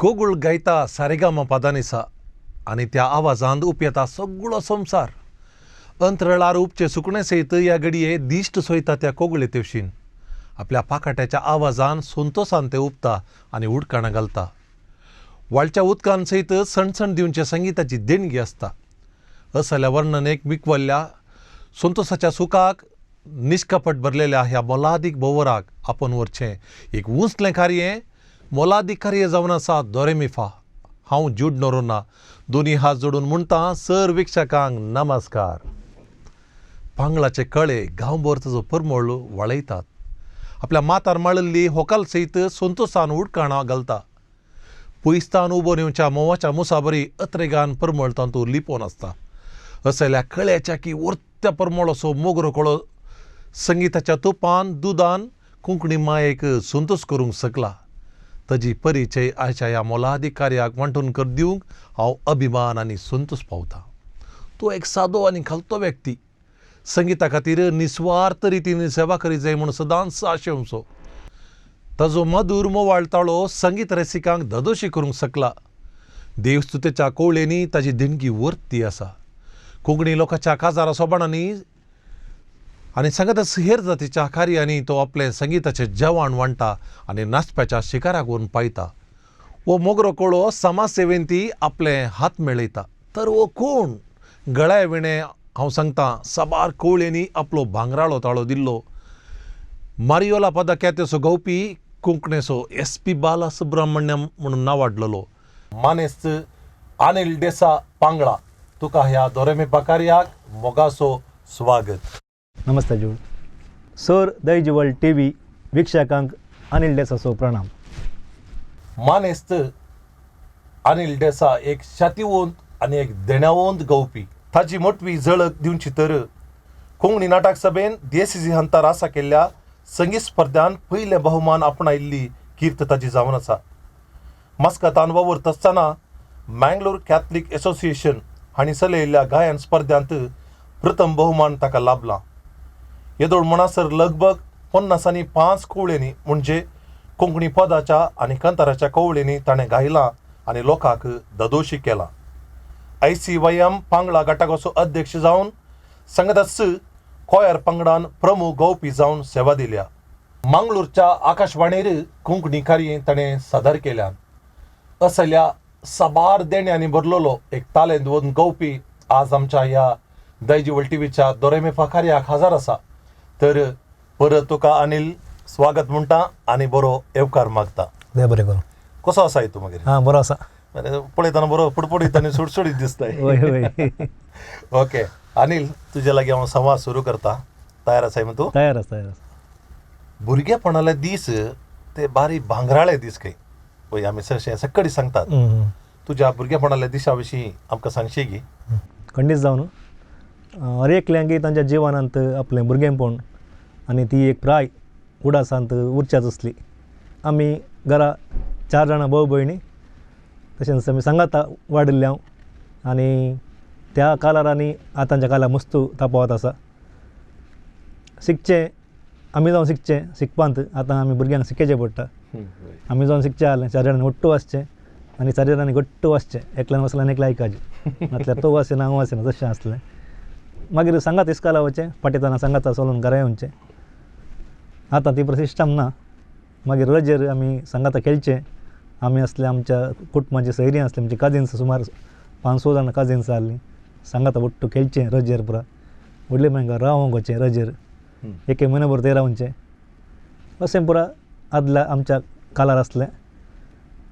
कोगूळ गायता सारेगामा पादानिसा आनी त्या आवाजांत उपयता सगळो संवसार. अंतरळार उपचे सुकणें सयत ह्या घडये दिश्ट सोयता त्या कोगळे तेवशीन. आपल्या पाखाट्याच्या आवाजान संतोसान तें उपता आनी उडकाणां घालता. वाळच्या उदकान सयत सणसण दिवचे संगिताची देणगी आसता. असल्या वर्णनेक मिकवल्ल्या संतोसाच्या सुखाक निष्कपट भरलेल्या ह्या मोलादीक भोवराक आपोवन व्हरचें एक उंचलें कार्य, मोलादीक कार्य जावन आसा दोरेमिफा. हांव जूड नोरोना दोनी हात जोडून म्हणटा सर वीक्षकांक नमस्कार. पांगळाचे कळे गांवभर ताजो परमळ वळयतात. आपल्या मातार माळिल्ली होकाल सयत संतोसान उडकाणां घालता. पयसतान उबो नेवच्या म्होंवाच्या मुसाबरी अत्रेगान परमळ तातूंत लिपोवन आसता. असल्या कळ्याच्या की वर्त्या परमळ असो मोगरो कळो संगिताच्या तुपान दुदान कोंकणी मायेक संतोश करूंक शकला. ताजी परिचय आयच्या ह्या मोलादीक कार्याक वांटून कर दिवंक हांव अभिमान आनी संतोश पावता. तो एक सादो आनी खालतो व्यक्ती संगिता खातीर निस्वार्थ रितीन सेवा करीत जाय म्हूण सदांच आशेवचो. ताजो मधूर मोवाळ ताळो संगीत रसिकांक धदोशी करूंक शकला. देवस्तुतेच्या कोवळेंनी ताजी देणगी वर्ती आसा. कोंकणी लोकांच्या काजारा सोबाणांनी आनी सांगाताच हेर जातीच्या कार्यांनी तो आपलें संगिताचें जेवण वांट्टा आनी नाचप्याच्या शिकाराक व्हरून पायता. हो मोगरो कोळो समाज सेवेन ती आपले हात मेळयता. तर हो कोण गळ्या विणें हांव सांगता साबार कोवळेंनी आपलो भांगराळो ताळो दिल्लो मारियोला पदाख्यातेचो गावपी कोंकणेचो एस पी बाला सुब्रमण्यम म्हणून नांवाडलेलो मानेस्त अनिल डेसा पांगळा, तुका ह्या दोरेमिपा कार्याक मोगाचो स्वागत. नमस्ते जूड. सर दैजिवल टी व्ही वीक्षकांक अनिल डेसाचो प्रणाम. मानेस्त अनिल डेसा एक शातिवंत आनी एक देण्यावंत गावपी. ताजी मोटवी झळक दिवची तर कोंकणी नाटक सभेन देसीसी हंतार आसा केल्ल्या संगीत स्पर्ध्यान पयलें बहुमान आपणायिल्ली कीर्त ताजी जावन आसा. मस्कतान वावुरता आसतना मँगलोर कॅथलीक एसोसिएशन हांणी चलयल्ल्या गायन स्पर्ध्यांत प्रथम बहुमान ताका लाभला. येदोळ म्हणसर लगभग 50 आनी 5 कवळेंनी म्हणजे कोंकणी पदाच्या आनी कंताराच्या कवळेंनी ताणें गायलां आनी लोकांक ददोशी केला. ICYM Pangla गटाकाचो अध्यक्ष जावन सांगाताच कोयर पंगडान प्रमुख गावपी जावन सेवा दिल्या. मंगळूरच्या आकाशवाणीर कोंकणी कार्य ताणें सादर केल्या. असल्या साबार देण्यांनी भरलेलो एक तालेंत गावपी आज आमच्या ह्या दैजिवल टीव्हीच्या दोरेमेफा कार्याक हजर आसा. तर परत तुका अनिल स्वागत म्हणटा आनी बरो येवकार मागता. देव बरें करूं. कसो आसा तूं मागीर? हां, बरो आसा. पळयतना बरो फुडफुडीत आनी सुडसुडीत दिसताय. वय वय. ओके अनिल, तुज्या लागीं हांव संवाद सुरू करता. तयार आसाय मग तूं? तयार आसा, तयार आसा. भुरगेपणाले दीस ते बारी भांगराळे दीस खंय. पळय आमी चडशे सक्कडी सांगतात. तुज्या भुरगेपणाल्या दिसा विशीं आमकां सांगशी गी? खंडीत जावन हर एकल्यांक तांच्या जिवनांत आपलें भुरगेंपण आनी ती एक प्राय उडासांत उरच्याच आसली. आमी घरा 4 जाणां भाव भयणी, तशेंच आमी सांगाता वाडिल्ले हांव आनी त्या कालार आनी आतांच्या कालार मस्त तफावत आसा. शिकचें आमी जावन शिकचें शिकपांत आतां आमी भुरग्यांक शिकयचें पडटा. आमी जावन शिकचें आहलें 4 जाणांनी ಒಟ್ಟು आसचें आनी 4 जाणांनी घट्ट वाचचें. एकल्यान वचलें आनी एकलें आयकाचें, नातल्यार तो वाचना हांव वाचना तशें आसलें. मागीर सांगात इस्काला वचचें, पाटेताना सांगाता चलोवन घरा येवचें. आतां ती सिस्टम ना. मागीर रजेर आमी सांगाता खेळचें. आमी आसले आमच्या कुटुंबाची सयरीं आसली, आमची काजीन्स सुमार 5-6 जाणां काजीन्स आहलीं. सांगाता ಒಟ್ಟು खेळचें रजेर पुरा. व्हडले मागीर रावोंक वचें रजेर, एक म्हयनो भर थंय रावचें. अशें पुरा आदल्या आमच्या कालार आसलें.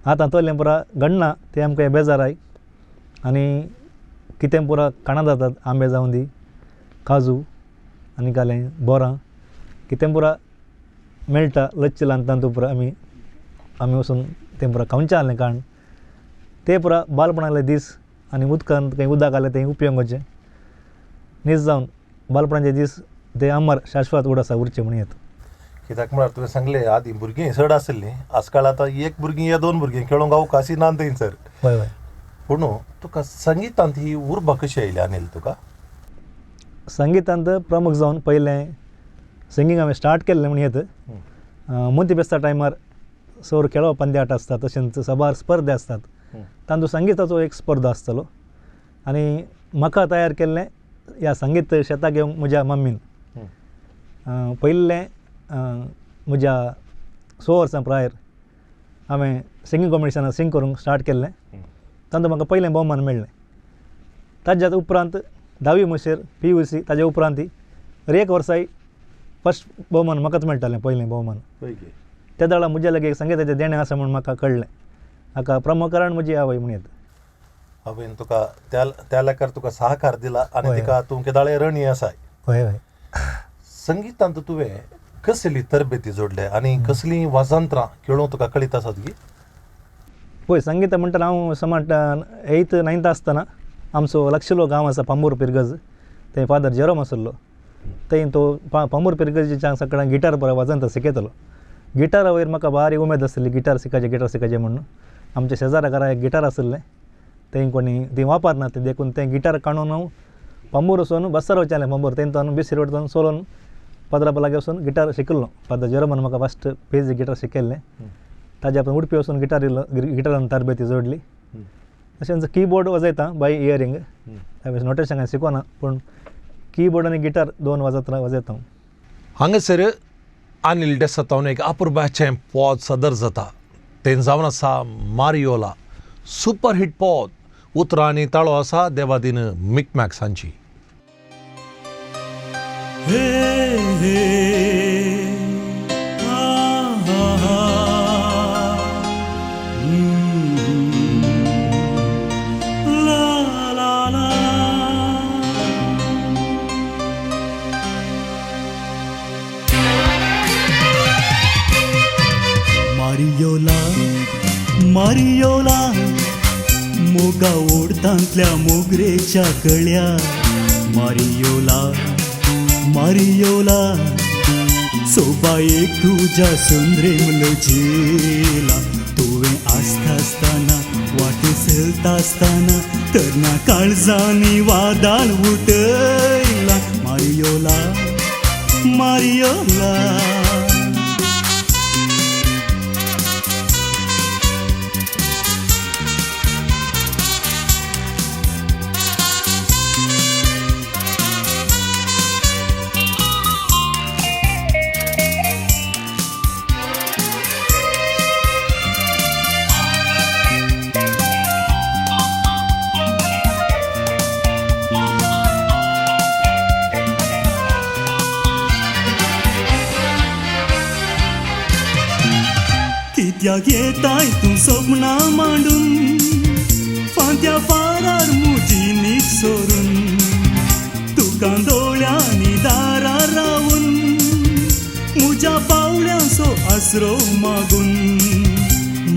आतां तोलें पुरा घडना, तें आमकां बेजाराय. आनी कितें पुरा खाणां जातात, आंबे जावं दी, काजू आनी कालें बोरां, कितें पुरा मेळटा लच्चिलान तांतू पुरा आमी आमी वचून तें पुरा खावचें आहलें. काण ते पुरा बालपणाले दीस आनी उदकांत खंय उदक आहलें तें उपयोग वचें नीज जावन बालपणाचे दीस ते अमर शाश्वत उडासा उरचे म्हण येता. कित्याक म्हळ्यार तुवें सांगलें आदीं भुरगीं चड आसलीं, आजकाल आतां एक भुरगीं या 2 भुरगीं खेळोंक अवकाशी ना थंयसर. हय हय. पूण तुका संगितांत ही उर्बा कशी आयली अनिल तुका? संगितांत प्रमुख जावन पयलें सिंगींग हांवें स्टार्ट केल्लें म्हण येता. मोंती बेस्ता टायमार सोर खेळो पंद्याट आसता तशेंच साबार स्पर्धा आसतात तांतूत संगिताचो एक स्पर्धा आसतलो आनी म्हाका तयार केल्लें ह्या संगीत शेताक येवंक म्हज्या मम्मीन. पयलें म्हज्या 6 वर्सां प्रायर हांवें सिंगींग कॉम्पिटिशनाक सिंग करूंक स्टार्ट केल्लें. तातूंत म्हाका पयलें भोवमान मेळ्ळें. ताज्या उपरांत 10वी म्हणसर PUC ताज्या उपरांत हर एक वर्साय फर्स्ट भोवमान म्हाकाच मेळटालें, पयलें भोवमान. त्या वेळार म्हज्या लागीं एक संगिताचें देणें आसा म्हूण म्हाका कळ्ळें. हाका प्रमुख कारण म्हजी आवय म्हण येता. आवयन तुका त्या लेखार तुका सहकार दिला आनी तिका तूं केदाळे रणी आसाय. हय हय. संगितांत तुवें कसली तरबेती जोडल्या आनी कसलीं वाजंत्रां खेळोवंक तुका कळीत आसात की? पळय संगीत म्हणटना हांव समाट 8th 9th आसतना आमचो लक्षलो गांव आसा पांबूर पिरगज, थंय फादर जेरोम आसलो. थंय तो पांबूर पिरगजीच्या सगळ्यांक गिटार बरो वाजंत शिकयतालो. गिटारा वयर म्हाका भारी उमेद आसली, गिटार शिकायचें गिटार शिकायचें म्हणून. आमच्या शेजारा घरा एक गिटार आसलें, थंय कोणी ती वापरना तें देखून तें गिटार काडून हांव पांबूर वचून बस्सार वचलें पांबूर, थंय तो बेसीर वचून सोलोन पाद्रा लागीं वचून गिटार शिकिल्लो. फादर जेरोमान म्हाका फस्ट बेजीक गिटार शिकयल्लें. ताज्या उपरांत उडपी वचून गिटार इल्लो गिटारान तरबेती जोडली. तशेंच किबोर्ड वाजयता बाय इयरींग, नोटेशन कांय शिकोना पूण किबोर्ड आनी गिटार दोन वाजयता हांव. हांगासर अनिल डेसतावन एक अपुरबायेचें पद सदर जाता, तें जावन आसा मारियोला सुपर हिट पद. उतरां आनी ताळो आसा देवादीन मिकमॅक्स हांची. हे हे आ हा हा ला ला ला. मारियोला मारियोला मोगा ओडतांतल्या मोगरेच्या कळ्या. मारियोला मारियोला सोबायेक तुज्या सुंदरेम लजेला. तुवें आसता आसतना वाटे चलता आसतना तरण्या काळजांनी वादाळ उठयला. मारियोला मारियोला. कित्याक येताय तूं सपनां मांडून फांत्या फारार म्हजी न्हीद सोरून, तुका दोळ्यांनी दारार रावून म्हज्या पावळ्यांचो आसरो मागून.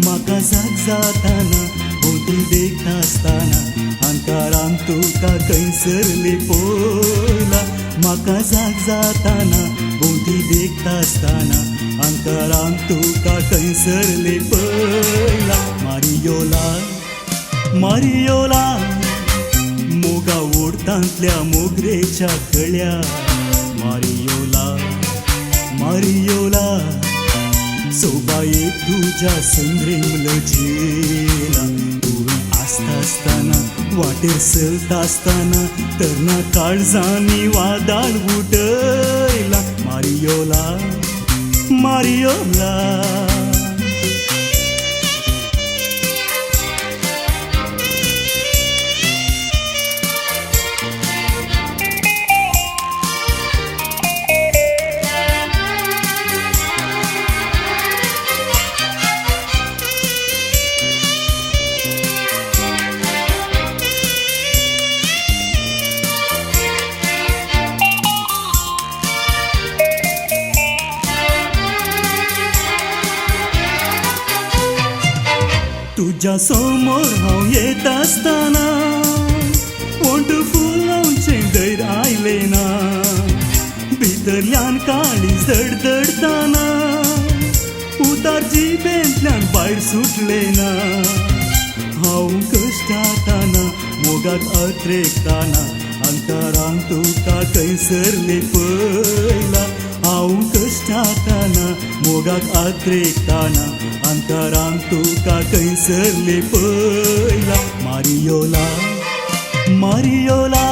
म्हाका जाग जाताना भोंवती देखता आसतना अंकारान तुका खंयसर लिपयला. म्हाका जाग जाताना भोंवती देखता आसतना अंकारान तुका खंयसर लिपयला. मारियोला मारियोला मोगा ओडतांतल्या मोगरेच्या कळ्या. मारियोला मारियोला सोबायेक तुज्या सुंदरेम लजेला. तुवें आसता आसतना वाटेर चलता आसतना तरण्या काळजांनी वादाळ उठयला. मारियोला मारियोला. तुज्या समोर हांव येता आसतना वोंट फुलोवचें धैर्य आयलें ना, भितरल्यान काळीज धडधडटाना उतार जिबेंतल्यान भायर सुटलें ना. हांव कश्टाताना मोगाक अत्रेकताना अंतरान तुका खंयसर लिपयला. हांव कश्टाताना मोगाक आद्रेकताना अंतरान तुका खंयसरले पयला मारियोला मारियोला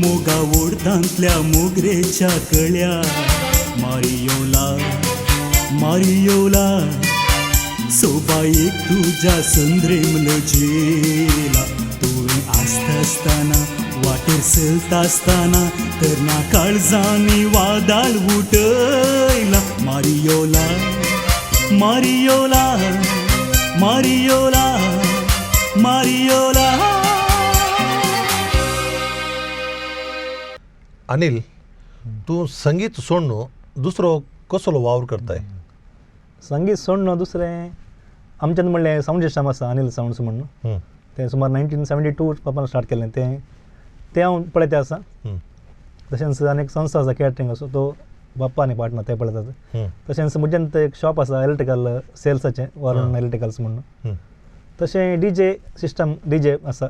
मोगा ओडतांतल्या मोगरेच्या कळ्या मारियोला मारियोला सोबायेक तुज्या संद्रेम लजेला तुवें आसता आसतना वाटेर चलता आसतना तर ना काळजांनी वादाळ उठयला मारियोला मारियोला मारियोला मारियोला. अनिल, तूं संगीत सोडून दुसरो कसलो वावर करताय? संगीत सोडून दुसरें आमच्यान म्हणलें सावंड सिस्टम आसा, अनिल सावंड्स म्हणून, तें सुमार 1972 पप्पान स्टार्ट केल्लें तें, तें हांव पळयता आसा. तशेंच आनी एक संस्था आसा कॅटरींग आसा, तो बाप्पा आनी पार्टनर ते पळयतात. तशेंच म्हज्यान एक शॉप आसा इलेक्ट्रिकल सेल्साचें, वरुण इलेक्ट्रिकल्स म्हणून. तशें D J system, D J आसा,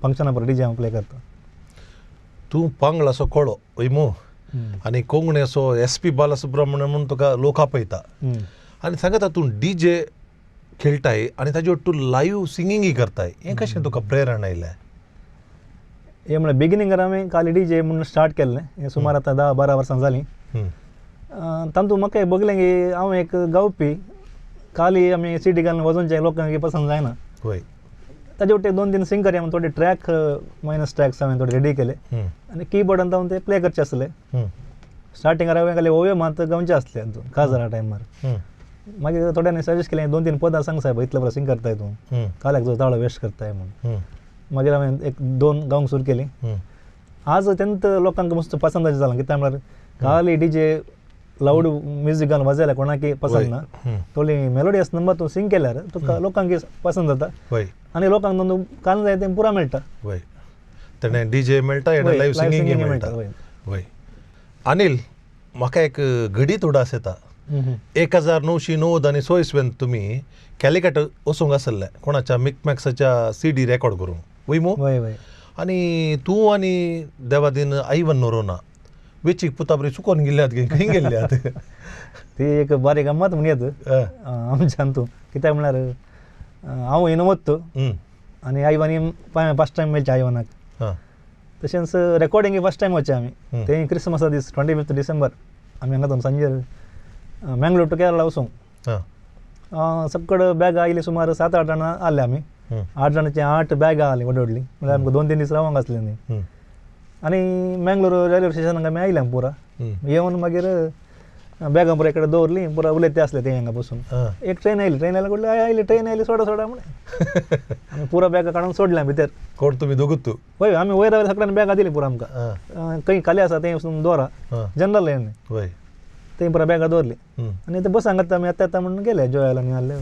फंक्शना बरोबर डी जे हांव प्ले करता. तूं पांगळाचो कोळो वय मू आनी कोंकणीचो एस पी बालासुब्रमण्यम म्हणून तुका लोक आपयता आनी सांगता तूं डी जे खेळटाय आनी ताजे तूं लायव्ह सिंगिंगय करताय, हें कशें तुका प्रेरणा आयलें? हें म्हळ्यार बिगिनींगार हांवें खाली डी जे म्हणून स्टार्ट केल्लें, हें सुमार आतां 10-12 वर्सां जालीं. तातूंत म्हाका बगलें की हांव एक गावपी, खाली आमी सी डी घालून वाजोवचें लोकांक पसंद जायना. वय ताजे वटेन 2-3 सिंगर हांवें थोडे ट्रॅक मायनस ट्रॅक्स हांवें थोडे रेडी केले आनी किबोर्डान हांव ते प्ले करचे आसले. स्टार्टिंगार हांवें खाली ओव्यो मात गावचे आसले काजारा टायमार. मागीर थोड्यांनी सजेस्ट केलें 2-3 पदां सांग साहेब, इतले बरें सिंग करताय तूं, काल्याक जो ताळो वेस्ट करताय म्हणून. मागीर हांवें 1-2 गावंक सुरू केली. आज तेन्ना लोकांक मस्त पसंद जालां, कित्याक म्हळ्यार खाली डी जे लावड म्युजीक घालून वाजयल्यार कोणाकय पसंद ना. थोडी मेलोडियस नंबर तूं सिंग केल्यार तुका लोकांक पसंद जाता आनी लोकांक कान जाय तें पुरा मेळटा. वय, तेणें डी जे मेळटा, लायव्ह सिंगिंग मेळटा. वय अनिल, म्हाका एक घडीत उडास येता, 1990 आनी 26 तुमी कॅलिकट वचूंक आसले कोणाच्या मिकमॅक्साच्या सी डी रेकॉर्ड करूंक वय मू? वय वय. आनी तूं आनी देवादीन आयवन नोरोना वेचीक पुताबरी चुकोन गेल्यात खंय गेल्ल्यात? ती एक बारीक गम्मत म्हण येत आमच्यान तूं, कित्याक म्हळ्यार हांव येवन वत्तो आनी आयवानी फर्स्ट टायम मेळचें आयवनाक. तशेंच रेकॉर्डिंग फर्स्ट टायम वचचें आमी, तें क्रिसमसा दीस 25 डिसेंबर आमी हांगा सांजेर मँगलोर टू केरला वचूंक. सगळं बॅगां आयली सुमार 7-8 जाणां आसले आमी, 8 जाणांची 8 बॅगां आसलीं व्हडली व्हडली, म्हळ्यार आमकां 2-3 दीस रावंक आसलें न्ही. आनी मँगलोर रेल्वे स्टेशनाक आमी आयले पुरा येवन मागीर बॅगां पुरा इकडे दवरली, पुरा उलयते आसले ते हांगा बसून. एक ट्रेन आयली, ट्रेन आयली आयली ट्रेन आयली सोडा सोडा म्हळें आमी पुरा बॅगां काडून सोडलें भितर. कोण तुमी दोगूच तूं? वय आमी वयर वयर सगळ्यांनी बॅगां दिली पुरा आमकां, खंय खाली आसा थंय वचून दवरा, जनरल येवन वय थंय पुरा बॅगां दवरली. आनी ते बस हांगा आमी येता येता म्हणून गेले जोयाल आनी आहले.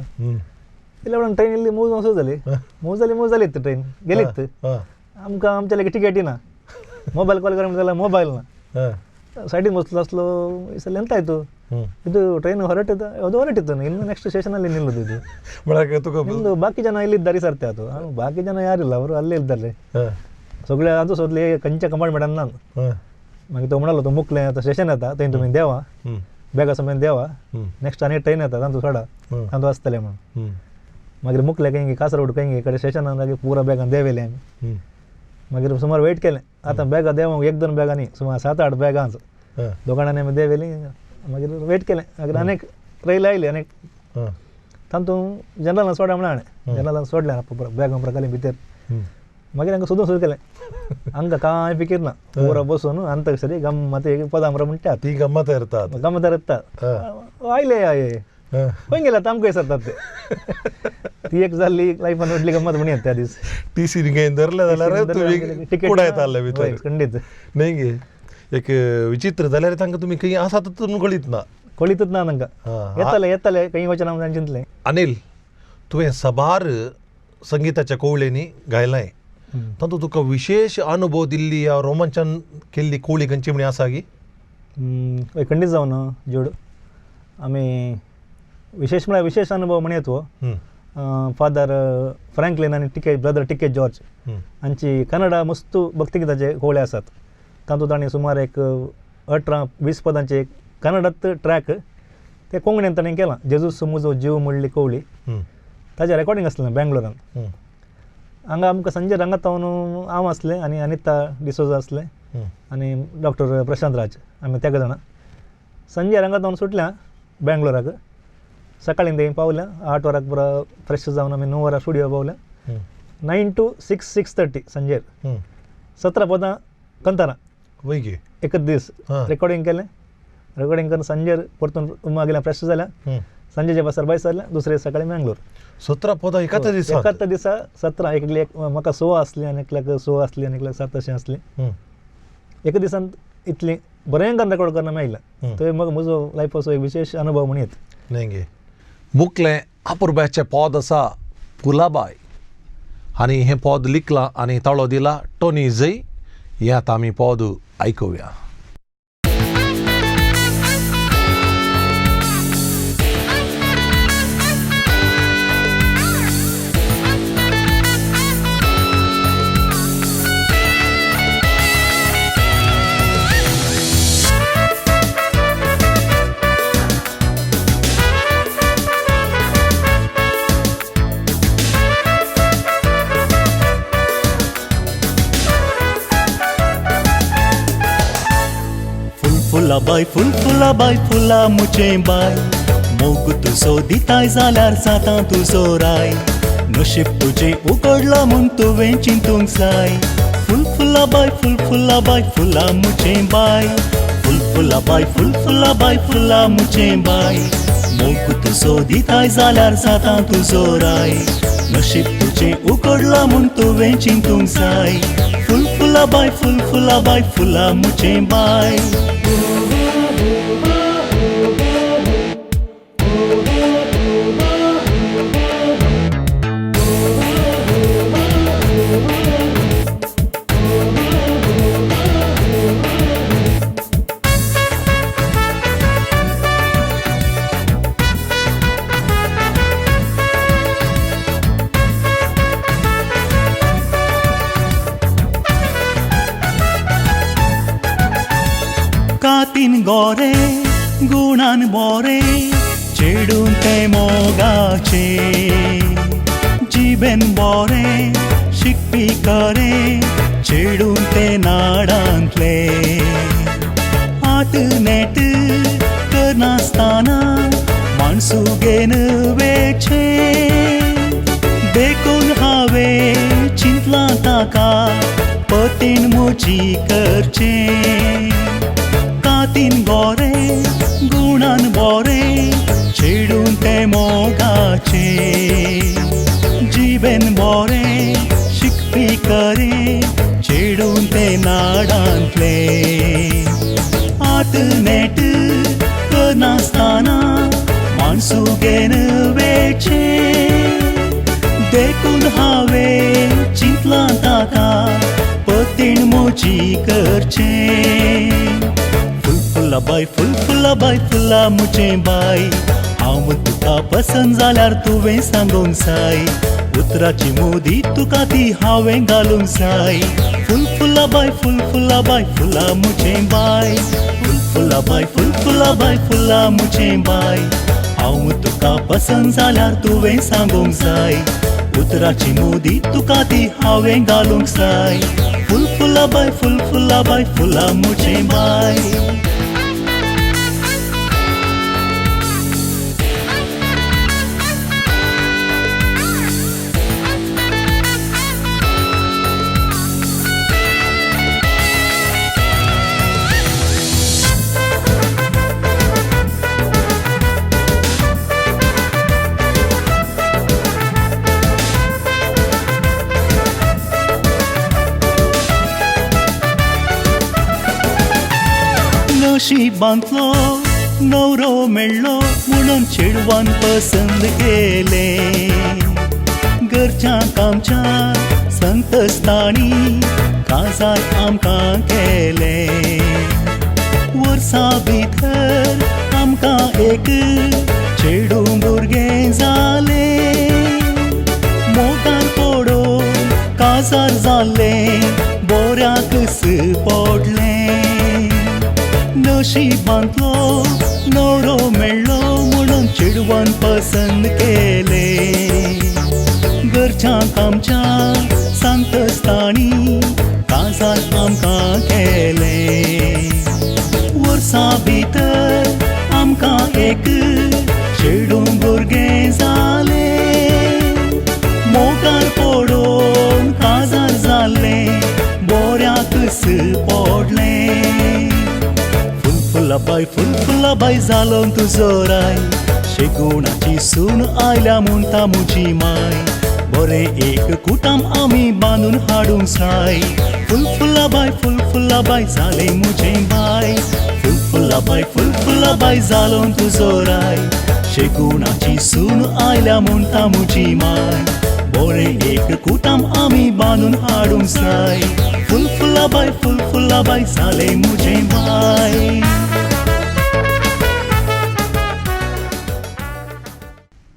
इल्ले म्हणून ट्रेन इल्ली मूव जावं जाली, मूव जाली मूव जाली ट्रेन गेलीच. आमकां आमच्या लागीं टिकेटी ना, मोबायल कॉल कर जाल्यार मोबायल ना, ಸೈಡಿಗೆ ಬಸ್ಲು ಈ ಸಲ ಎಂತಾಯಿತು ಇದು ಟ್ರೈನ್ ಹೊರಟಿದ್ದು ಅದು ಹೊರಟಿತ್ತು, ಇನ್ನು ನೆಕ್ಸ್ಟ್ ಸ್ಟೇಷನಲ್ಲಿ ನಿಲ್ಲುದು ಇದು ನಿಮ್ಮದು. ಬಾಕಿ ಜನ ಇಲ್ಲಿದ್ದಾರೆ ಸರ್ತೆ ಅದು, ಬಾಕಿ ಜನ ಯಾರಿಲ್ಲ, ಅವರು ಅಲ್ಲೇ ಇದ್ದಾರೆ सगळे ಅದು सोदले खंयच्या कंपार्टमेंटान ना. मागीर तो म्हणलो तो मुकले आतां स्टेशन येता थंय तुमी देवा, बॅगा समेत देवा, नेक्स्ट आनी ट्रेन येता तांतू सोडा तांतू आसतलें म्हणून. मागीर मुकले खंय कासरगोड खंय कडेन स्टेशनान मागीर पुरा बॅगां देंवयलें आमी. मागीर सुमार वेट केलें, आतां बॅगां देंवोंक 1-2 बॅगां न्ही, सुमार 7-8 बॅगां दोगांनी आमी देंवयलीं. मागीर वेट केलें, मागीर आनीक रैल आयली आनीक तातूंत जनरलान सोडा म्हणलें हाणें, जनरलान सोडलें बॅगां पुरा घाली भितर. मागीर हांकां सोदून सुरू केलें, हांकां कांय फिकीर ना, पुरा बसून अंताक्षरी गम्मत एक पदां म्हणटात ती गम्मत येतात गम्मत येतात आयले आये खंय गेले आतां आमकां विसरतात ते. ती एक जाल्ली लायफान व्हडली गम्मत म्हणया त्या दीस. टी सी धरले जाल्यार तुमी कुडायताले भितर खंडीत न्ही गे. एक विचित्र जाल्यार तांकां तुमी खंय आसा तुमकां कळीत ना, कळीतच ना तांकां, येताले येताले खंय वचना म्हणून चिंतलें. अनिल, तुवें साबार संगिताच्या कोवळेंनी गायलाय, तातूंत तुका विशेश अनुभव दिल्ली या रोमांचन केल्ली कोळी खंयची म्हणी आसा गी? हय खंडीत जावन जोड आमी विशेश म्हळ्यार विशेश अनुभव म्हणयत हो फादर फ्रँकलीन आनी टिके ब्रदर टिके जॉर्ज हांची कन्नडा मस्त भक्तिगिताचे कोवळे आसात. तातूंत तांणी सुमार एक 18-20 पदांचे एक कन्नडात ट्रॅक ते कोंकणीन ताणें केलां, जेजूस मुजो जीव म्हणली कोवळी, ताजें रेकॉर्डिंग आसलें बेंगलोरान. हांगा आमकां संजय रंगात हांव आसलें आनी अनिता डिसोजा आसलें आनी डॉक्टर प्रशांत राज, आमी तेगा जाणां. संजय रंगात सुटल्या बेंगलोराक, सकाळीं थंय पावल्या 8 वरांक पुरो फ्रेश जावन आमी 9 वरां स्टुडियो पावल्या. 9 to 6, 6:30 संजय 17 पदां कंतारां एकच दीस रेकॉर्डिंग केलें. रेकॉर्डिंग करून संजय परतून मागीर फ्रेश जाल्या, संजयच्या बसार भायर सरल्या, दुसरे सकाळी मँगलोर. 17 पदां एकाच दिसा? एकाच दिसा 17, एकले एक म्हाका 6 आसली आनी एकल्याक 6 आसली आनी एकल्याक 7 अशें आसली. एका दिसान इतली बरें करून रेकॉर्ड करून मेळ्ळें. थंय म्हाका म्हजो लायफाचो एक विशेश अनुभव म्हणयत. न्हय मुकलें अपुरबायचें पद आसा पुलाबाय, आनी हें पद लिखलां आनी ताळो दिला टोनी जय. हें आतां आमी पद आयकुया. फुला बाय फुल फुला बाय फुला मुचें बाय, मोग तुजो दिताय जाल्यार जाता तुजो राय, नशीब तुजें उगडलां म्हूण तुवें चिंतूंक जाय. फुल फुला बाय फुल फुला बाय फुला मुचें बाय, फुल फुला बाय फुल फुला बाय फुला मुचें बाय, मोग तुजो दिताय जाल्यार जाता तुजो राय, नशीब तुजें उगडलां म्हूण तुवें चिंतूंक जाय. फुल फुला बाय फुल फुला बाय फुला मुचें बाय. कातीन गोरे गुणान बोरे चेडून ते मोगाचे, जिबेन बोरे शिकपी करे चेडून ते नाडांतले, आत नेट करनासतना माणसू घेन वेचे, देखून हांवें चिंतलां ताका पतीन म्हजी करचें. कातीन गोरे गुणान बोरे चेडून ते मोगाचे, जिबेन बोरे शिकपी करे चेडून ते नाडांतले, आत नेट करनासतना माणसू घेन वेचे, देखून हांवें चिंतलां ताका पतीण म्हजी करचें. फुला बाय फुल फुला बाय फुला मुचें बाय, हांव तुका पसंद जाल्यार तुवें सांगूंक जाय, उतराची मुदी तुका ती हांवें घालूंक जाय. फुल फुला बाय फुल फुला बाय फुला मुचें बाय, फुल फुला बाय फुल फुला बाय फुला मुचें बाय, हांव तुका पसंद जाल्यार तुवें सांगूंक जाय, उतराची मुदी तुका ती हांवें घालूंक जाय. फुल फुला बाय फुल फुला बाय फुला मुचें बाय. नशिबांतलो नवरो मेळ्ळो म्हणून चेडवान पसंद केलें, घरच्यांक आमच्या संकश्टांनी काजार आमकां केलें, वर्सां भितर आमकां एक चेडूं भुरगें जालें, मोगान पडून काजार जालें बोऱ्याक पडलें. नशिबांतलो नवरो मेळ्ळो म्हणून चेडवान पसंत केलें. घरच्यांक आमच्या सांगतस्ताणी काजार आमकां केलें. वर्सां भितर आमकां एक चेडूं भुरगें जालें. मोगार पडोन काजार जालें, बोऱ्याकच पडलें. फुलफुला बाय फुलफुला बाय जालो तुजो राय, शेगुणाची सून आयल्या म्हणटा म्हजी माय. बरें एक कुटाम आमी बांदून हाडूंक जाय. फुलफुला बाय फुलफुला बाय जालें म्हजें बाय, फुलफुला बाय फुलफुला बाय जालो तुजो राय, शेगुणाची सून आयल्या म्हणटा म्हजी माय. बरें एक कुटाम आमी बांदून हाडूंक जाय. फुलफुला बाय फुलफुला बाय जालें म्हजें बाय.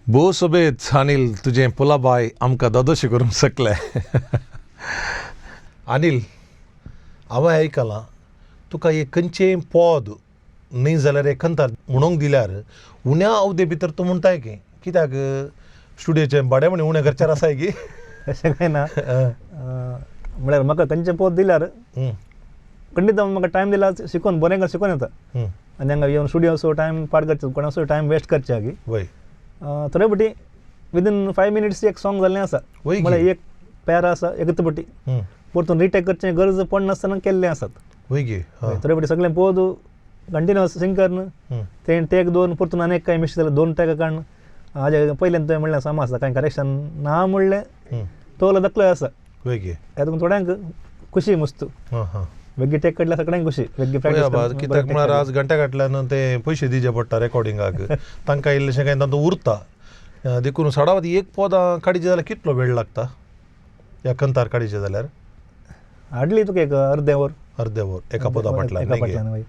भोव सोबेत अनिल, तुजें पुलाबाय आमकां दादोशी करूंक शकलें. अनिल, हांवें आयकलां तुका एक खंयचेंय पद न्ही जाल्यार एक कंतार म्हणूंक दिल्यार उण्या अवधे भितर तूं म्हणटाय की, कित्याक स्टुडियोचें भाडें म्हण उणें खर्चार आसाय की? अशें कांय ना, म्हळ्यार म्हाका खंयचें पद दिल्यार खंडीत म्हाका टायम दिल्यार शिकोवन बरें कर शिकोवन येता. आनी हांगा येवन स्टुडियो टायम पाड करचो, कोणाचो टायम वेस्ट करचे की वय. थोडे पटी विदीन 5 मिनिट्स एक सॉंग जाल्लें आसा. म्हळ्यार एक पॅरा आसा एकच पटी परतून रिटेक करचें गरज पडनासतना केल्लें आसात. थोडे पटी सगळें पद कंटिन्युअस सिंग करून तें टेक दोन परतून आनी एक कांय मिस्टेक जाल्यार 2 टेक काडून हाजे पयल्यान तुवें म्हणलें सामा आसा कांय करेक्शन ना म्हणलें तो दाखलो आसा. हेतून थोड्यांक खुशी मस्त वेगळी टेक काडल्यार सगळ्यांक खुशी वेगळी प्रॅक्टीस. कित्याक म्हळ्यार आज घंट्या घातल्यान ते पयशे दिवचे पडटा रेकॉर्डिंगाक, तांकां इल्लेशें कांय तांतूं उरता. देखून सडावत एक पदां काडचे जाल्यार कितलो वेळ लागता ह्या कंतार काडचे जाल्यार? हाडली तुका एक अर्दें वर. अर्दें वर एका पदा फाटल्यान.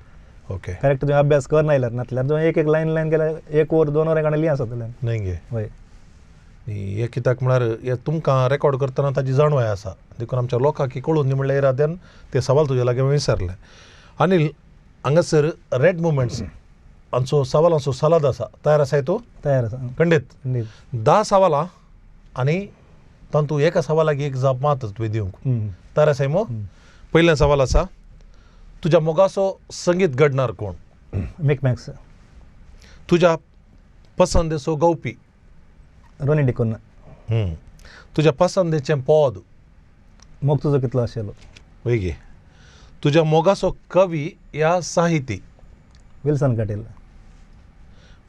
Okay, correct. तुवें अभ्यास करना आयल्यार नातल्यार तुवें एक एक लायन लायन केल्यार 1 वर 2 वरां काडली आसा लायन. न्हय गे? वय. हें कित्याक म्हळ्यार हें तुमकां रेकॉर्ड करतना ताजी जाणवाय आसा, देखून आमच्या लोकांक कळून दी म्हणल्यार इराद्यान ते सवाल तुज्या लागीं विचारलें. अनिल, हांगासर रेड मुवमेंट्स हांचो सवालांचो सलाद आसा, तयार आसाय तूं? तयार आसा. खंडीत? 10 सवालां आनी तातूंत एका सवालाक एक जाप मात तुवें दिवंक. तयार आसाय मो? पयलें सवाल आसा, तुज्या मोगाचो संगीत घडणार कोण? मिक मॅक्स. तुज्या पसंदेचो गावपी? रोनी डिकोन्ना. तुज्या पसंदेचें पद? मोग तुजो कितलो आशिल्लो. वय गे. तुज्या मोगाचो कवी या साहिती? विल्सन कटील.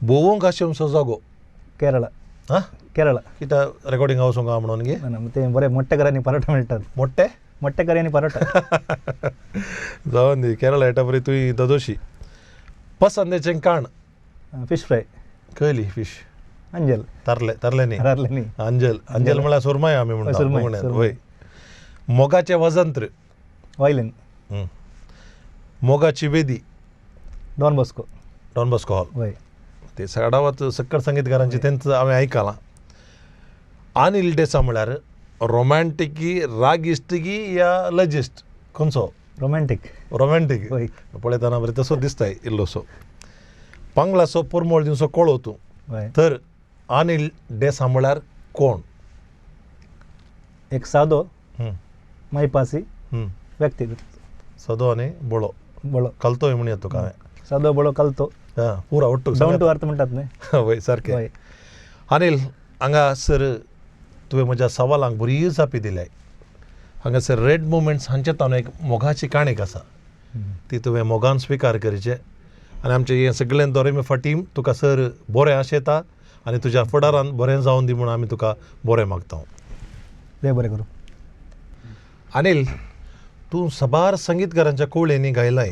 भोवोंक आशेवचो जागो? केरळा. आं, केरळा. कित्याक रेकॉर्डिंग वचूंक गाय म्हणून गे? ना, ते बरे मोट्टेकरांनी परोटा मेळटात. मोट्टे? मोट्टेकरांनी परोटा. जावन दी, केरळा येता बरी तुवें ददोशी. पसंदेचें काण? Fish fry. कयली fish? अंजल. तारले? तारले न्ही, तारले न्ही, अंजल. अंजल म्हळ्यार सुरमय आमी म्हणटा. वय. मोगाचें वजंत्र? वायलीन. मोगाची वेदी? Don Bosco. Don Bosco hall. वय. ते सडावत सक्कड संगीतकारांचे तेंच हांवें आयकलां. अनिल डेसा म्हळ्यार रोमॅन्टिकी, रागिश्टगी या लजिस्ट खंयचो? रोमॅन्टीक. रोमॅन्टीक. वय. पळयतना बरें तसो दिसताय इल्लोसो. पांगलाचो परमळ दिवचो कळो तूं. तर अनिल डेसा म्हळ्यार कोण? एक सादो मायपासी व्यक्ती. सादो आनी बळो. बळो कलतोय म्हणया तुका हांवें. सादो बळो कलतो. हां, पुरा ಒಟ್ಟು डावन टू अर्थ म्हणटात न्हय. वय, सारकें. अनिल, हांगासर तुवें म्हज्या सवालांक बरी जापी दिल्याय. हांगासर रेड मुवमेंट्स हांचे ताणून एक मोगाची काणीक आसा, ती तुवें मोगान स्विकार करचें आनी आमचें हें सगळें दोरेमी फाटीं तुका सर बरें आशेता आनी तुज्या फुडारान बरें जावन दी म्हूण आमी तुका बरें मागता. देव बरें करूं. अनिल, तूं साबार संगीतकारांच्या कोवळ्यांनी गायलाय,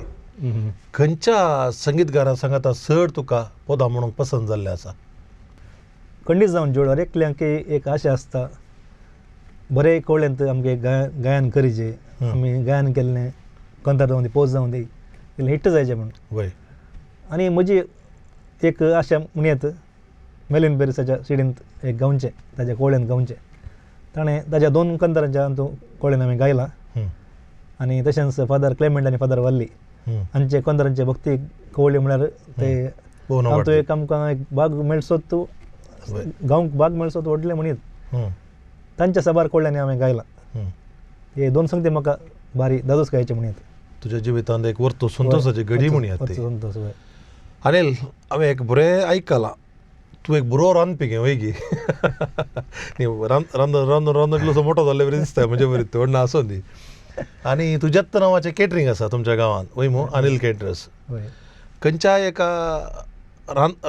खंयच्या संगीतकारा सांगाता चड तुका पदां म्हणूंक पसंत जाल्लें आसा? खंडीत जावन जोड एकल्यांक एक आशा आसता बरें कोवळ्यांत आमगे गायन करीचे, आमी गायन केल्लें कंतार जावन दी, पोज जावन दी, हिट जायचें म्हूण. वय. आनी म्हजी एक आशा म्हणयत मेलिन पेरिसाच्या सिडींत एक गावचें, ताज्या कोवळ्यांत गावचें. ताणें ताज्या 2 कंतारांच्या अंतू कोवळ्यान आमी गायलां. आनी तशेंच फादर क्लेमेंट आनी फादर वल्ली आमचे कोंदरांचे भक्ती कवळी म्हळ्यार ते तातूंत एक आमकां एक भाग मेळसो तूं गावंक भाग मेळसो तूं व्हडलें म्हणीत तांच्या साबार कवळ्यांनी हांवें गायलां. हे दोन संगती म्हाका भारी दादोस गायचे म्हणीत. तुज्या जिवितांत एक वर्तो संतोषाची घडी म्हणयात ती. संतोष. अनिल, हांवें एक बरें आयकलां, तूं एक बरो रांदपी गे वय गी? रांदून रांदून रांदून इल्लोसो मोटो जाल्ले बरी दिसता म्हजे बरी व्हडलो आसूं दी. आनी तुज्याच नांवाचें केटरींग आसा तुमच्या गांवांत वय मू, अनिल केटरर्स. खंयच्याय एका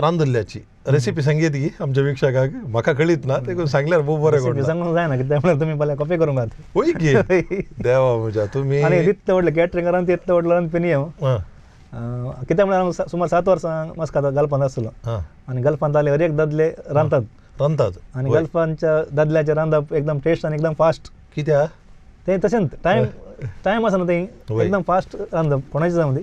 रांदल्ल्याची रेसिपी सांगयत गी आमच्या वीक्षकांक? म्हाका कळीत ना ते सांगल्यार भोव बरें पडटा. सांगूंक जायना कित्याक म्हळ्यार तुमी फाल्यां कॉपी करूंक आहात. वय गी देवा म्हज्या तुमी. आनी इतलें व्हडलें केटरिंग रांद इतलें व्हडलो रांदपी न्ही हांव. कित्याक म्हळ्यार हांव सुमार 7 वर्सां मस्कात गल्फांत आसलो आनी गल्फांत जाले हर एक दादले रांदतात रांदतात आनी गल्फांच्या दादल्याचें रांदप एकदम टेस्ट आनी एकदम फास्ट. कित्याक तें तशेंच टायम टायम आसना तें एकदम फास्ट रांदप कोणाचें जावं ती.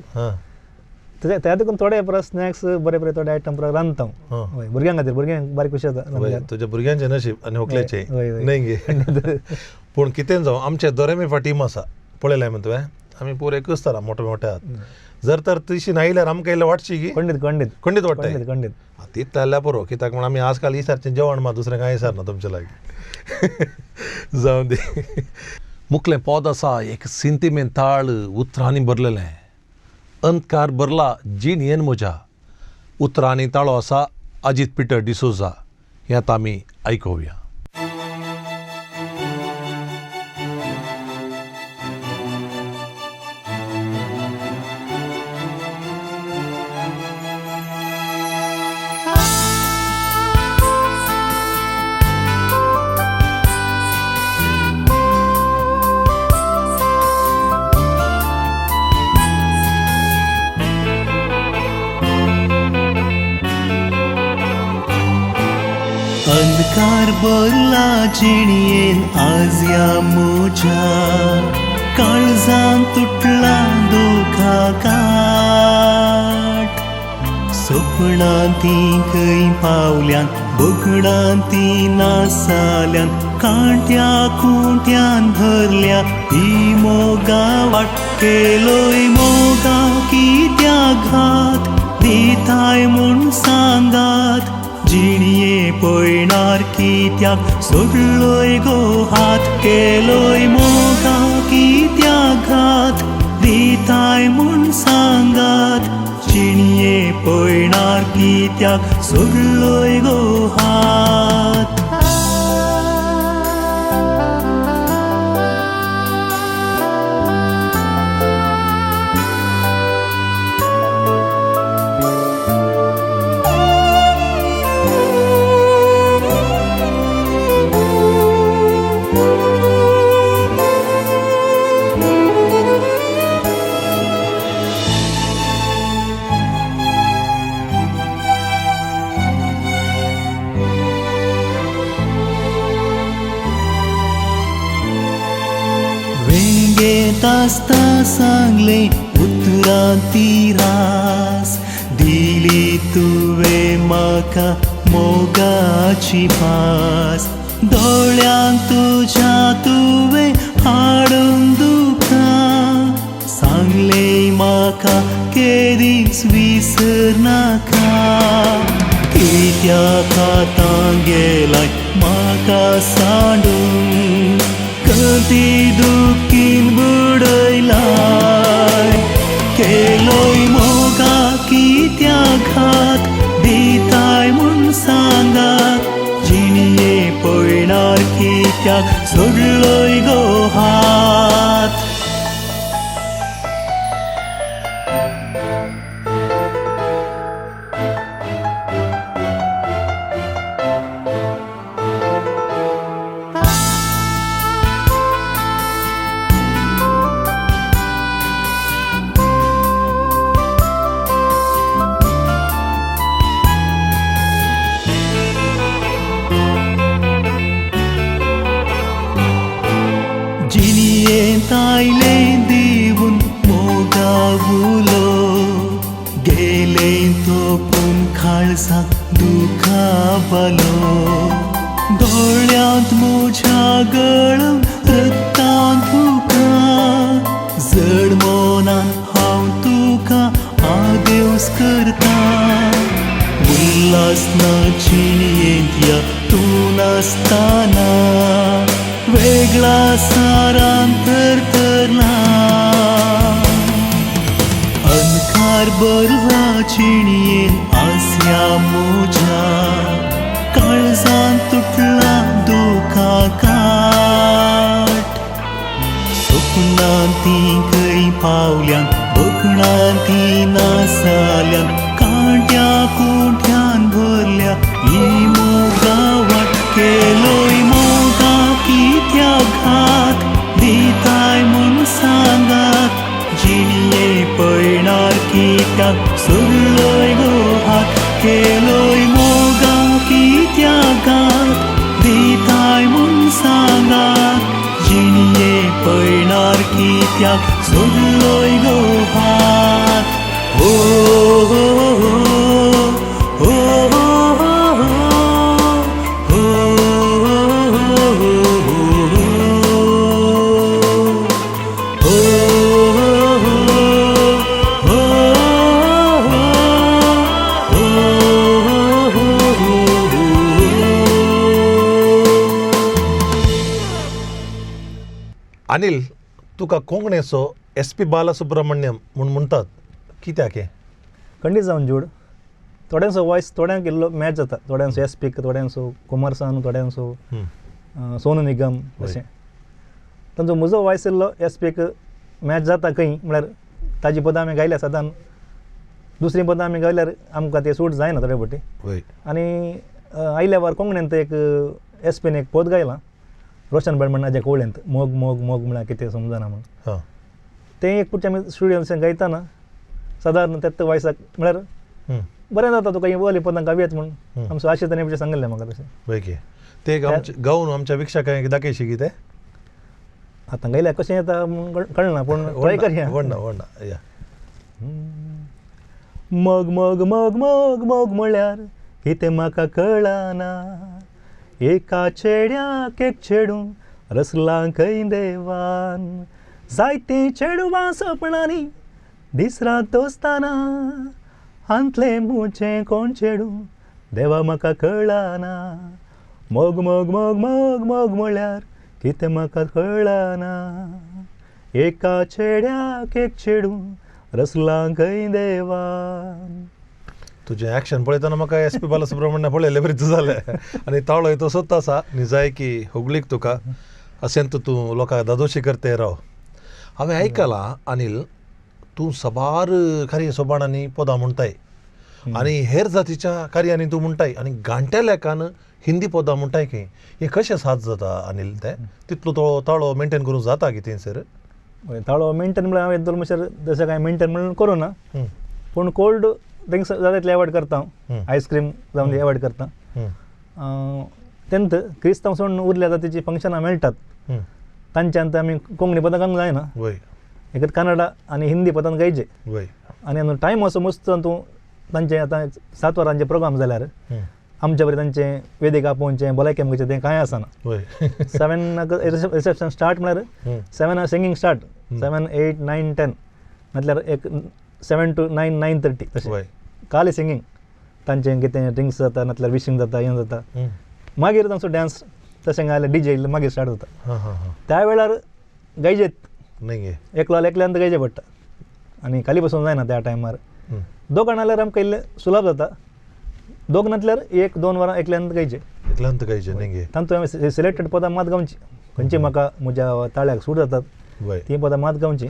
त्या देखून थोडे परत स्नॅक्स बरे बरे थोडे आयटम परत रांदता हांव. हय, भुरग्यां खातीर, भुरग्यांक बारीक खुशी जाता. तुज्या भुरग्यांचें नशीब आनी व्हंकलेचें न्हय गे. पूण कितें जावं, आमचें दोरेमी टीम आसा पळयलें मरे तुवें, आमी पुरो एकच तरा मोठे मोठे आहात. जर तर तशी नायल्यार आमकां इल्लें वाटशी गी खंडीत खंडीत खंडीत वाडटा खंडीत. तीच जाल्यार पुरो, कित्याक म्हण आमी आजकाल इसारचें जेवण मात दुसरें कांय इसारना तुमचे लागीं. जावं दी. मुखलें पद आसा एक सिंतिमेंताळ उतरांनी भरलेलें, अंधकार भरला जिणयेन म्हज्या, उतरांनी ताळो आसा अजीत पिटर डिसोजा. हें आतां आमी आयकुया. अंधकार भरला जिणयेन आज ह्या म्हज्या काळजान तुटला दुखा काट. सपनां तीं खंय पावल्यान, बगडां तीं नासाल्यान, कांट्या खुंट्यान भरल्या ही मोगा वाट. केलोय मोगा कित्याक घात दिताय म्हूण सांगात, जिणये पळयणार कित्याक सोडलोय गो हात. केलोय मोगा कित्याक घात दिताय म्हूण सांगात, जिणये पळयणार कित्याक सोडलोय गो हात. आसता सांगलें उतरां ती रास दिली तुवें म्हाका मोगाची भास. दोळ्यांक तुज्या तुवें हाडून दुखां सांगलें म्हाका केदीच विसरनाका. कित्याक आतां गेलाय म्हाका सांडून, कदी दुखीन बुडयलाय. केलोय मोगा कित्याक घात दिताय म्हूण सांगात, जिणये पळयणार कित्याक सोडलोय गो हात. आयलें दिवन मोगा उलो गेलें तोपून काळजाक दुखा बलो. दोळ्यांत म्हज्या गळून रक्तांत दुखां, जड मनान हांव आसना जिणयेंत या तूं नासतना वेगळा सारान थरथरला अंधकार भरला जिणयेन आसया म्हज्या काळजान तुटला दुखां काट सपनां तीं खंय पावल्यान बगणां तीं नासाल्यान कांट्या कुंट्यान भरल्या ही मोगा वाट केलोय मोगा कित्याक घात दिताय म्हूण सांगात जिणये पळणार कित्याक सोडलोय गो हात केलोय मोगा कित्याक घात दिताय म्हूण सांगात जिणये पळणार कित्याक सोडलोय गो हात ओ हो हो हो हो अनिल तुका कोंकणीचो एस पी बालासुब्रमण्यम म्हूण म्हणटात कित्याक हें? खंडीत जावन जोड थोड्यांचो वॉयस थोड्यांक इल्लो मॅच जाता थोड्यांचो एस पीक थोड्यांचो कुमार सानू थोड्यांचो सोनू निगम अशें तांचो म्हजो वॉयस इल्लो एस पीक मॅच जाता खंय म्हळ्यार ताजी पदां आमी गायल्या सदां दुसरीं पदां आमी गायल्यार आमकां तें सूट जायना थोडे फावटी. आनी आयल्या वार कोंकणींत एक एस पीन एक पद गायलां रोशन बर्मणाच्या कोवळेंत मोग मोग मोग म्हळ्यार कितें समजना म्हूण तें एक पुढच्या आमी स्टुडियोन गायतना सादारण त्यात वॉयसाक म्हळ्यार बरें जाता तुका ही वली पदां गावयत म्हूण आमचो आशिष ताणें सांगिल्लें म्हाका तशें. वय ते गावन आमच्या वीक्षकांक दाखयशी कितें आतां गायल्यार कशें येता म्हूण कळना पूण ट्राय करया. व्हडना व्हडना या. मग मग मग मग मग म्हळ्यार कितें म्हाका कळना एका चेड्याक एक चेडूं रसलां खंय देवान जायतीं चेडवां सपनांनी दीस रात दोस्ताना हांतलें म्हजें कोण चेडूं देवा म्हाका कळना मोग मोग मोग मोग मोग म्हळ्यार कितें म्हाका कळना एका चेड्याक एक चेडूं रसलां खंय देवान. तुजें एक्शन पळयतना म्हाका एस पी बालासुब्रमण्य पळयलें बरीच जालें आनी ताळो तसोच आसा निजाय की होगळीक तुका अशें तूं लोकांक दादोशी करते राव. हांवें आयकलां अनिल तूं सबार कार्य सोबाणांनी पदां म्हणटाय आनी हेर जातीच्या कार्यांनी तूं म्हणटाय आनी घांट्या लेखान हिंदी पदां म्हणटाय खंय हें कशें साथ जाता अनिल तें तितलो तो ताळो मेंटेन करूंक जाता की थंयसर? ताळो मेंटेन म्हळ्यार हांवें येदोळ म्हणसर तशें कांय मेंटेन म्हणून करूं ना पूण कोल्ड ड्रिंक्स जाता तितलें एवॉयड करता हांव आयस्क्रीम जावन एवॉयड करता. तेन्ना क्रिस्तांव सोडून उरल्या जातीचीं फंक्शनां मेळटात तांच्यान आमी कोंकणी पदां गावंक जायना एक कन्नडा आनी हिंदी पदां गायचे आनी टायम असो मस्त तूं तांचे आतां 7 वरांचे प्रोग्राम जाल्यार आमच्या बरें तांचें वेदीक आपोवचें भलायकी आमचें तें कांय आसना. 7 रिसेप्शन स्टार्ट म्हळ्यार 7 सिंगींग स्टार्ट 7 8 9 10 म्हटल्यार एक 7 to 9 9:30 तशें काली सिंगींग तांचें कितें ड्रिंक्स जाता नातल्यार विशींग जाता हें जाता मागीर तांचो डांस तशें गायल्यार डी जे मागीर स्टार्ट जाता त्या वेळार गायजेत एकलो जाल्यार एकल्यान गायचें पडटा आनी खाली बसून जायना त्या टायमार. दोगां जाल्यार आमकां इल्लें सुलभ जाता दोग नातल्यार 1-2 वरां एकल्यान गायचें एकल्यान गायचें तातूंत हांवें सिलेक्टेड पदां मात गावची खंयची म्हाका म्हज्या ताळ्याक सूट जातात तीं पदां मात गावची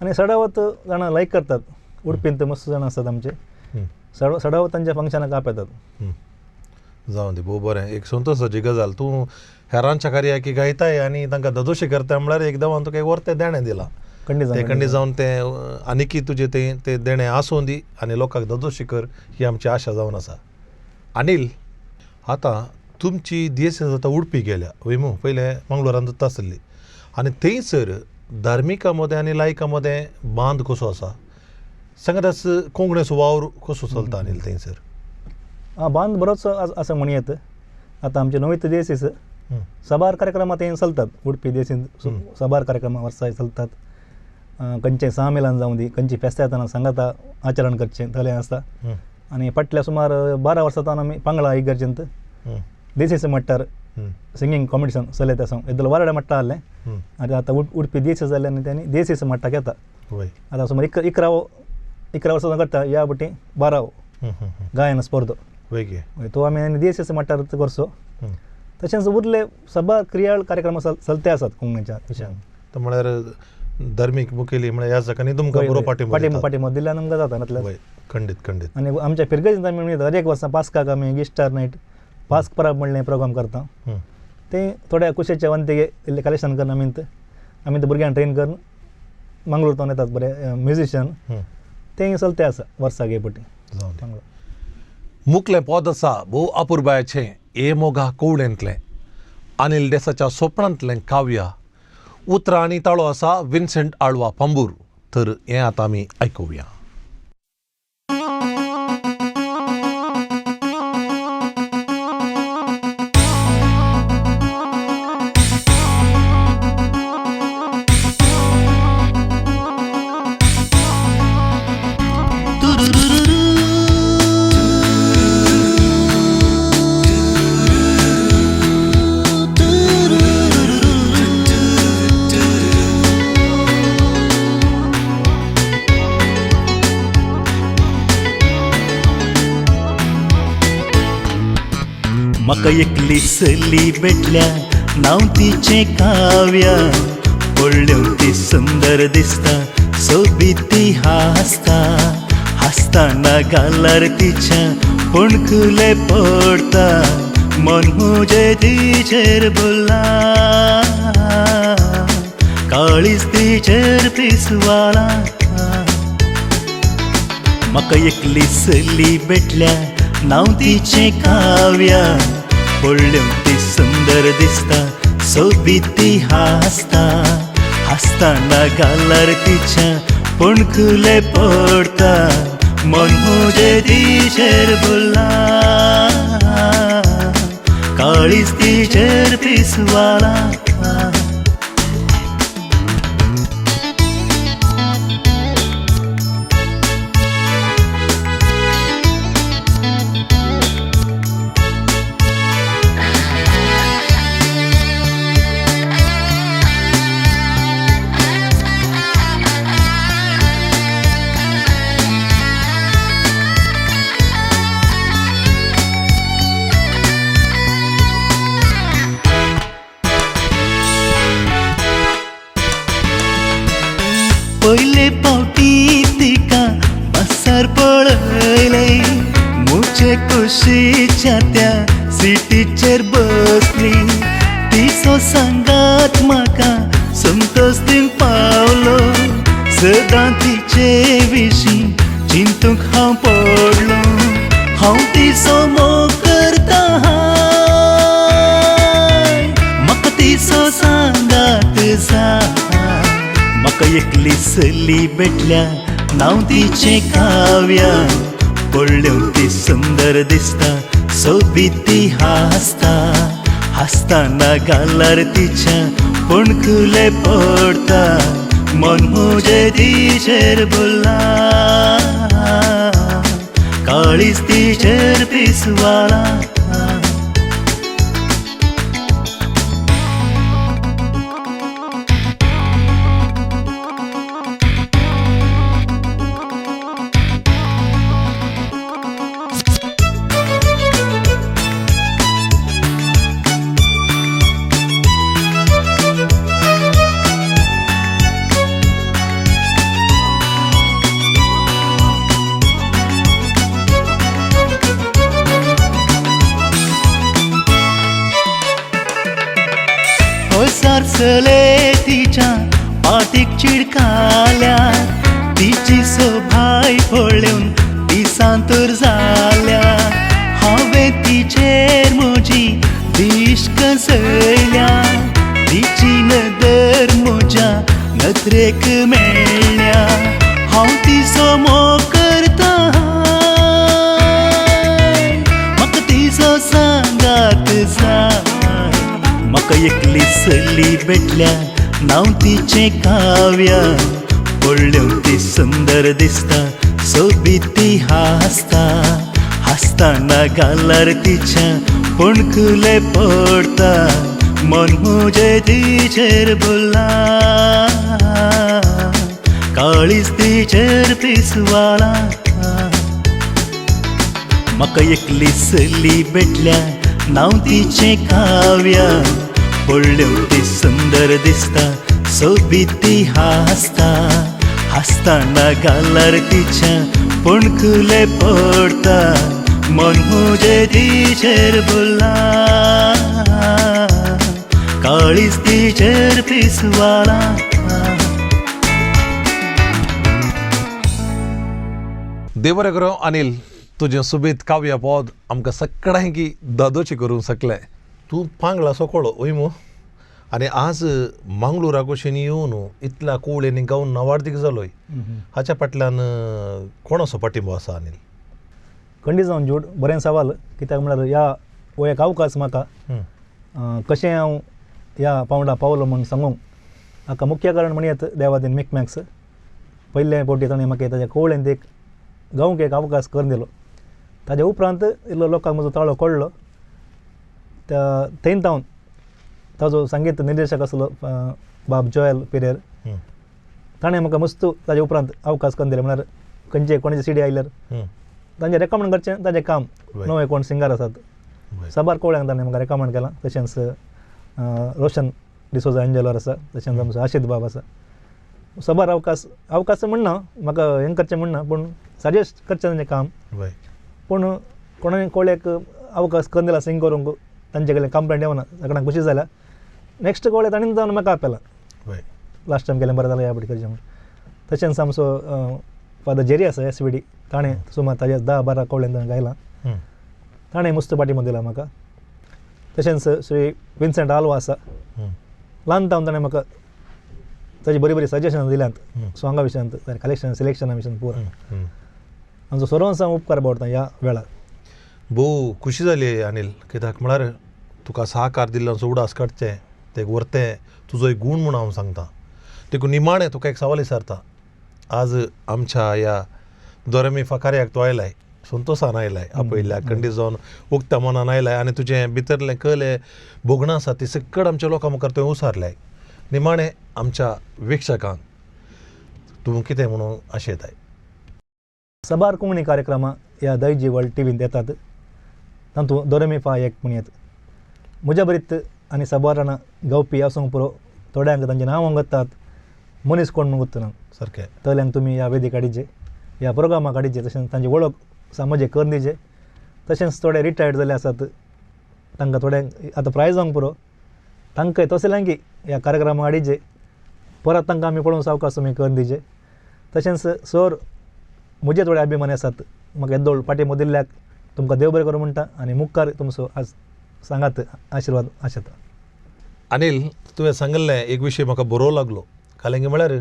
आनी सडावत जाणां लायक करतात उडपींत मस्त जाणां आसतात आमचे सडावत तांच्या फंक्शनाक आपयतात. जावं दी भोव बरें एक संतोशाची गजाल तूं हेरांच्या कार्याक गायताय आनी तांकां ददोशी करताय म्हळ्यार एकदम हांवें तुका एक वर्तें देणें दिलां तें खंडीत जावन तें आनीकी तुजें तें तें देणें आसूं दी आनी लोकांक ददोशी कर ही आमची आशा जावन आसा. अनिल आतां तुमची देश आतां उडपी गेल्या वय मू पयलें मंगळुरांत आसली आनी थंयसर धार्मिका मदें आनी लायका मदें बांद कसो आसा सांगात कोंकणीचो वावर कसो चलता अनिल थंयसर? आं बांद बरोच आसा म्हणयेत आतां आमचे नवीत देसीस साबार कार्यक्रमां थंय चलतात उडपी देसींत साबार कार्यक्रमां वर्साय चलतात खंयचें सामेलन जावं दी खंयची फेस्तां येतना सांगाता आचरण करचें तसलें आसता. आनी फाटल्या सुमार 12 वर्सां आमी पांगळा इगर्जेंत देसीस मट्टार सिंगींग कॉम्पिटिशन चलयता आसा. येदोळ वारडे मट्टा आहलें आनी आतां उडपी देसीस जालें आनी तेणी देसीस मट्टाक येता. आतां सुमार 11 वर्सां करता ह्या बटी 12 गायन स्पर्धो तो आमी देसीस मट्टार करचो. तशेंच उरले सबार क्रियाळ कार्यक्रम चलते आसात कोंकणीच्या विशयान. म्हळ्यार धार्मीक मुखेली म्हळ्यार ह्या जाग्यांनी तुमकां बरो पाठिंबो पाठिंबो दिल्यान आमकां जाता नातल्यार खंडीत खंडीत. आनी आमच्या फिरगर्जेंत आमी म्हणटा हर एक वर्सा पास्काक आमी इस्टर नायट पास्क परब म्हणलें प्रोग्राम करता. ते थोड्या कुशेच्या वंते इल्लें कलेक्शन करून आमी आमी ते भुरग्यांक ट्रेन करून मंगळूर येतात बरे म्युजिशियन ते चलते आसा वर्साक एक पटी. मुकलें पद आसा भोव अपुरबायेचें ए मोगा कोवळेंतलें अनिल देसाच्या सोपणांतलें काव्य उतरां आनी ताळो आसा विन्सेंट आळवा पांबूर. तर हें आतां आमी आयकुया. म्हाका एकली चली भेटल्या नांव तिचें काव्या पळोवंक ती सुंदर दिसता सोबीत ती हांसता हांसतना गालार तिच्या पणकुले पडटा मन म्हजें तिचेर भरलां काळीज तिचेर पिसवालां. म्हाका एकली चली भेटल्या नांव तिचें काव्या पळोवंक ती सुंदर दिसता सोबीत ती हांसता हांसतना गालार तिच्या पणकुले पडटा मन म्हजें तिचेर भरलां काळीज तिचेर पिसवालां. पयले पावटी तिका बसार पळयलें म्हजे कुशीच्या त्या सिटीचेर बसली तिचो सांगात म्हाका संतोष दिवंक पावलो सदां तिचे विशीं चिंतूंक हांव पडलो हांव तिचो मोग करता म्हाका तिचो सांगात जाय. म्हाका एकली चली भेटल्या नांव तिचें काव्या पळोवंक ती सुंदर दिसता सोबीत ती हांसता हांसतना गालार तिच्या पणकुले पडटा मन म्हजें तिचेर भरलां काळीज तिचेर पिसवालां. चले तिच्या पाटीक चिडकाल्या तिची सोभाय पळोवन ती सांतूर जाल्या हांवें तिचेर म्हजी दिश्ट कसयल्या तिची नदर म्हज्या नदरेक मेळ्ळ्या हांव तिचो मोग करता म्हाका तिचो सांगात जाय. म्हाका एकली चली भेटल्या नांव तिचें काव्या पळोवंक ती सुंदर दिसता सोबीत ती हासता, हासतना गालार तिच्या फोणकुले पडटा, मन म्हजें तिचेर भुल्लां, काळीज तिचेर पिसवालां. म्हाका एकली चली भेटल्या, नांव तिचें काव्या, पळोवंक ती सुंदर दिसता, सोबीत ती हासता, हासतना गालार तिच्या फोणकुले पडटा, मन म्हजें तिचेर भुल्लां, काळीज तिचेर पिसवालां. देव बरें करूं अनिल, तुजें सोबीत काव्य पद आमकां सगळ्यांकी दादोशी करूंक शकलें. तूं पांगळा सोकोळो वय मू, आनी आज मंगळुरा कुशीन येवन इतल्या कुवळेंनी गावन नावार्दीक जालोय, हाच्या फाटल्यान कोणाचो पाठिंबो आसा अनिल? खंडीत जावन जूड बरें सवाल, कित्याक म्हळ्यार ह्या हो एक अवकाश म्हाका कशें हांव ह्या पावंडा पावलो म्हूण सांगूंक हाका मुख्य कारण म्हणयत देवादीन मिकमॅक्स. पयले फावटी ताणें म्हाका ताज्या कोवळेंत एक गावंक एक अवकाश करून दिलो. ताज्या उपरांत इल्लो लोकांक म्हजो ताळो कळ्ळो. त्या थंय तावन ताजो संगीत निर्देशक आसलो बाब जोयल पिरेर, ताणें म्हाका मस्त ताज्या उपरांत अवकाश करून दिले. म्हळ्यार खंयचे कोणाची सिडी आयल्यार तांचें रेकमेंड करचें ताजें काम. नवे कोण सिंगर आसात साबार कोवळ्यांक ताणें म्हाका रेकमेंड केलां. तशेंच रोशन डिसोजा एंजलर आसा, तशेंच आमचो आशीद बाब आसा. साबार अवकाश अवकाश म्हणना म्हाका हें करचें म्हणना, पूण सजेस्ट करचें तांचें काम. पूण कोणाय कोळ्याक अवकाश करून दिला सिंग करूंक, तांचे कडल्यान कंप्लेंट येवना, सगळ्यांक खुशी जाल्या. नेक्स्ट कोळे ताणें जावन म्हाका आपयला, लास्ट टायम केलें बरें जालें ह्या फावटी करचें म्हूण. तशेंच आमचो फादर जेरी आसा एस व्ही डी, ताणें सुमार ताज्या 10-12 कोवळ्यान ताणें गायलां, ताणें मस्त पाठिंबो दिला म्हाका. तशेंच श्री विन्संट आल्वा आसा, ल्हान तावन ताणें म्हाका ताजी बरी बरी सजेशनां दिल्यांत सॉंगा विशयांत, कलेक्शन सिलेक्शना विशयांत पुरो. आमचो सर्वांचो हांव उपकार बावडटा ह्या वेळार. भोव खुशी जाली अनिल, कित्याक म्हळ्यार तुका सहकार दिल्लो उडास काडचें तें व्हरतें तुजो एक गूण म्हूण हांव सांगता. देखून निमाणें तुका एक सवाल विचारता, आज आमच्या ह्या दोरेमिफा कार्याक तूं आयलाय, संतोशान आयलाय, आपयल्ल्या खंडीत जावन उक्त्या मनान आयलाय आनी तुजें भितरलें कले भोगणां आसा ती सकड आमच्या लोकां मुखार तुवें उसारल्याय. निमाणें आमच्या वीक्षकांक तूं कितें म्हणून आशेताय? साबार कोंकणी कार्यक्रमां ह्या दायजी वर्ल्ड टिवींत येतात, तातूंत दोरेमिफा एक म्हण येता. म्हज्या बरीत आनी साबार जाणां गावपी आसूंक पुरो, थोड्यांक तांचें नांव अंगतात, मनीस कोण म्हूण गुत्तना सारकें. तल्यांक तुमी ह्या वेदीक हाडिचे, ह्या प्रोग्रामाक हाडिचे, तशेंच तांची वळख समाजेक करून दिवचे. तशेंच थोडे रिटायर्ड जाल्ले आसात तांकां थोड्यांक आतां प्रायज जावंक पुरो, तांकां तसल्यांकी ह्या कार्यक्रमाक हाडिचे, परत तांकां आमी पळोवंक अवकाश तुमी करून दिवचे. तशेंच सर म्हजे थोडे अभिमानी आसात, म्हाका येदोळ पाठिंबो दिल्ल्याक तुमकां देव बरें करूं म्हणटा आनी मुखार तुमचो आज सांगात आशिर्वाद आशेता. अनिल, तुवें सांगिल्लें एक विशय म्हाका बरो लागलो. कालेंगे म्हळ्यार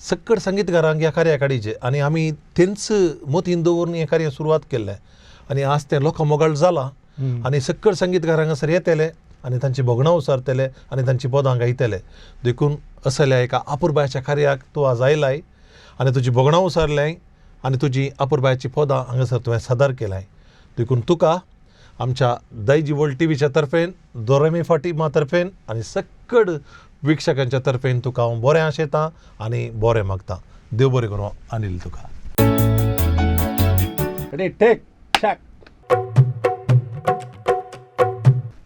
सकड संगीतकारांक ह्या कार्याक हाडिचें आनी आमी तेंच मतीन दवरून हें कार्य सुरवात केल्लें आनी आज तें लोकां मोगाळ जालां आनी सकड संगीतकारांक हांगासर येतले आनी तांची भोगणां उसारतले आनी तांची पदां गायतले. देखून असल्या एका आपुरबायाच्या कार्याक तूं आज आयलाय आनी तुजी भोगणां उसारल्याय आनी तुजी आपुरबायाची पदां हांगासर तुवें सादर केल्याय. देखून तुका आमच्या दायजी वर्ल्ड टिवीच्या तर्फेन, दोरेमी फाटीमा तर्फेन आनी सकड वीक्षकांच्या तर्फेन तुका हांव बरें आशेतां आनी बरें मागतां. देव बरें करूं अनिल तुका. रेडी टेक शॅक.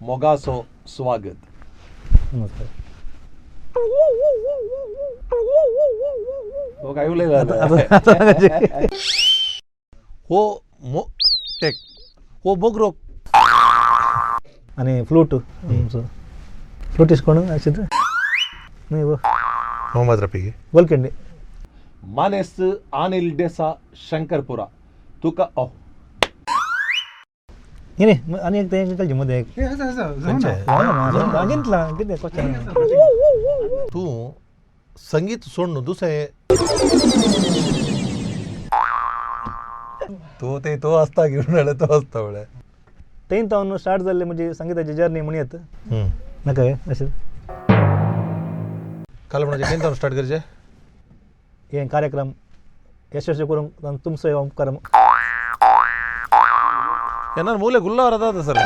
मोगाचो स्वागत. नमस्कार. हो काय उलयला हो मो टेक हो मोगरो आनी फ्लूट आमचो फ्लुटीस्ट कोण आशित न्हय वो मोहम्मद रफी गोलकेंडी. मानेस्त अनिल डेसा शंकरपुरा तुका ओ न्ही आनी एक तें कळचें मदें एक खंयचें? घेतलां कितें क्वेश्चन. तूं संगीत सोडून दुसरें तो ते तो आसता घेवन जाल्यार तो आसता म्हळ्यार थंय तावन स्टार्ट जाल्ली म्हजी संगिताची जर्नी म्हणयत नाका अशें. काल म्हणजे केन्ना स्टार्ट करचें हे कार्यक्रम ಯಶಸ್ವಿ करूंक तुमचो उपकार. ಏನಾರು ಮೂಲೆ ಗುಲ್ಲವರದ ಸರ್.